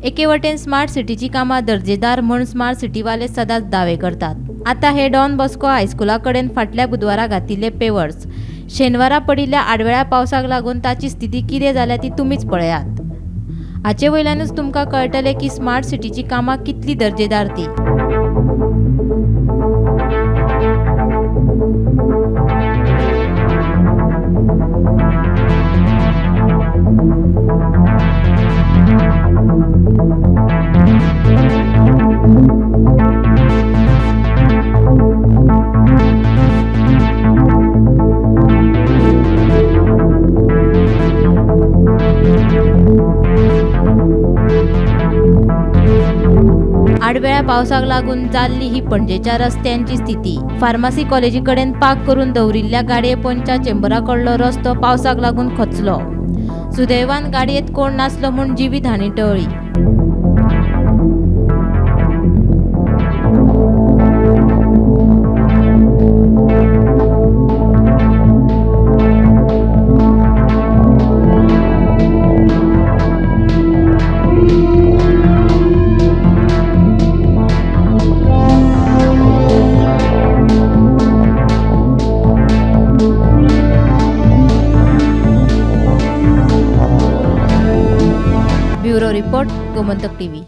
एके वटेन स्मार्ट सिटीची कामां दर्जेदार म्हूण स्मार्ट सिटीवाले सदांच दावे करतात. आतां हे डॉन बॉस्को हायस्कुला कडेन फाटल्या बुधवारा घातिल्ले पेवर्स शेनवारा पडिल्ल्या आडवेळ्या पावसाक लागून ताची स्थिती कितें जाल्या ती तुमीच पळयात. हाचे वयल्यानूच तुमकां कळटलें की स्मार्ट सिटीची कामां कितली दर्जेदार ती. आडवेळ्या पावसाक लागून जाल्ली ही पणजेच्या रस्त्यांची स्थिती. फार्मासी कॉलेजी कडेन पार्क करून दवरिल्ल्या गाडये पोंदच्या चेंबरा कडलो रस्तो पावसाक लागून खचलो. सुदैवान गाडयेंत कोण नासलो म्हूण जिवीत हानी टळ्ळी. Bureau report, Gomantak TV.